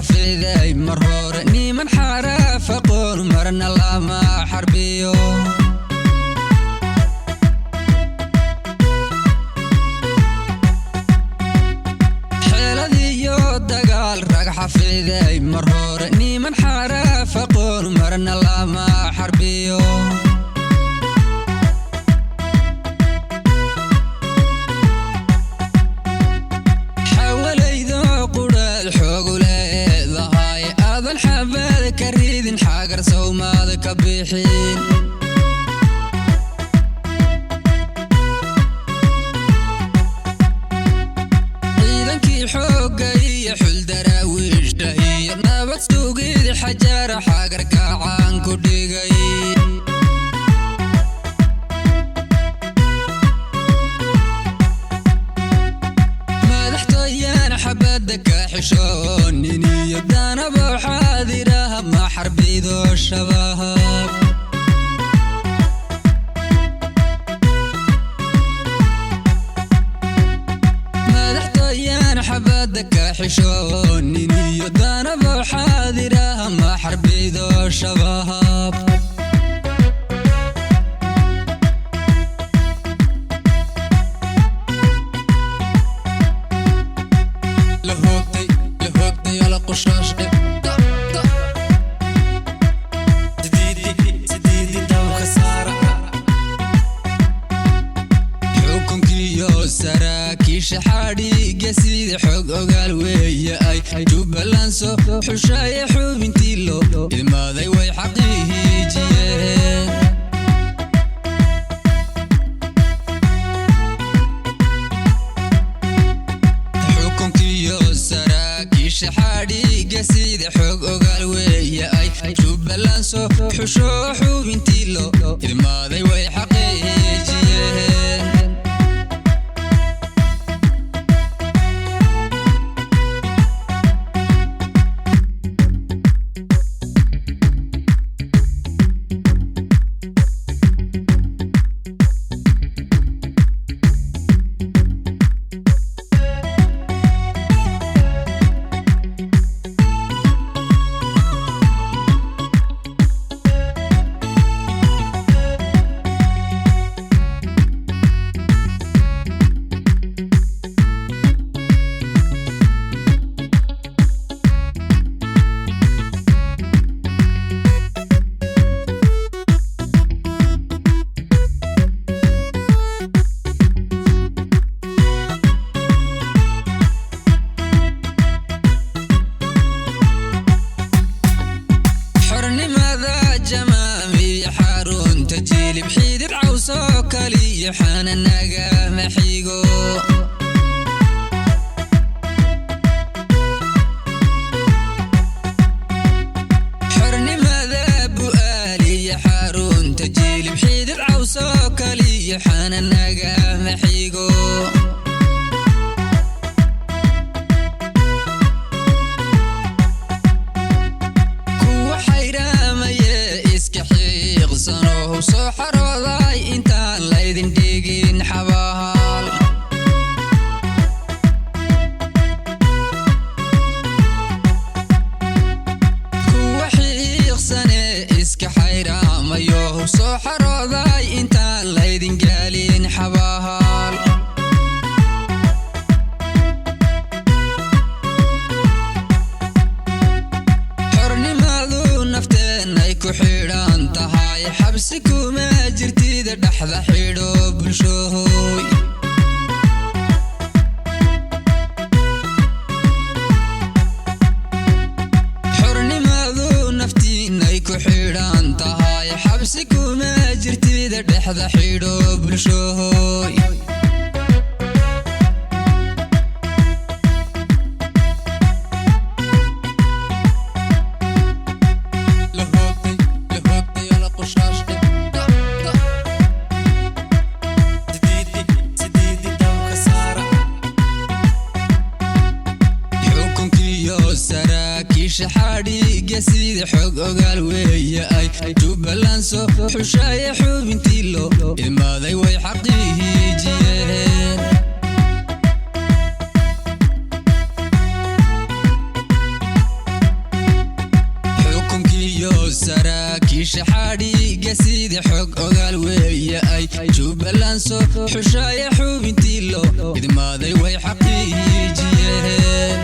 Xafiday mar hore niman xaraafaqoon marna lama xarbiyo. Xeeladiyo dagaal rag xafiday mar hore niman xaraafaqoon marna lama xarbiyo. Xawalaydo qudhaad xoogu leedahay aadan xabaad ka ridin xagar sawmaad ka bixin. Ciidankii xoogga iyo xuldaraawiishta iyo nabad sugid xajaara xagar gacan ku dhigay. Madaxtooyaan xabadda ka xishoonin iyo danaba xaadiraha ma xarbido shabaab. Madaxtooyaan xabadda ka xishoonin iyo danaba xaadiraha ma xarbido shabaab. La hoogtay, la hoogtay, la qushaashtay. Sideedii dabka saara. Xukunkiyo saraakiisha xadhiga sida xog ogaal weeye ay Jubbaland soo xushaye xubintii loo idmaaday way xaqiijiyeen. Xukunkiyo saraakiisha xadhiga sida xog ogaal weeye ay Jubbaland soo xusho xubintii loo idmaaday way xaqiijiyeen. Xornimada jamaamiya xarunta Jilib xidid cawsoo kaliya xana nagama xigo. Xornimada Bu'aaliya xarunta Jilib xidid cawsoo kaliya xana nagama xigo. Kuwa xayraamaye iska xiiqsano soo xarooday intaan laydin dhigin xabaal. Kuwa xiiqsane iska xayraamayo soo xarooday intaan laydin gaalin xabaal. Xornimadu nafteenay ku xidhan tahay xabsi kuma jirtida dhexda xidho bulshooy. Xornimadu naftiinay ku xidhan tahay xabsi kuma jirtida dhexda xidho bulshooy. La hoogtay, la hoogtay, la qushaashtay. Sideedii dabka saara. Xukunkiyo saraakiisha xadhiga sida xog ogaal weeye ay Jubbaland soo xushaye xubintii loo idmaaday way xaqiijiyeen. xiijiye.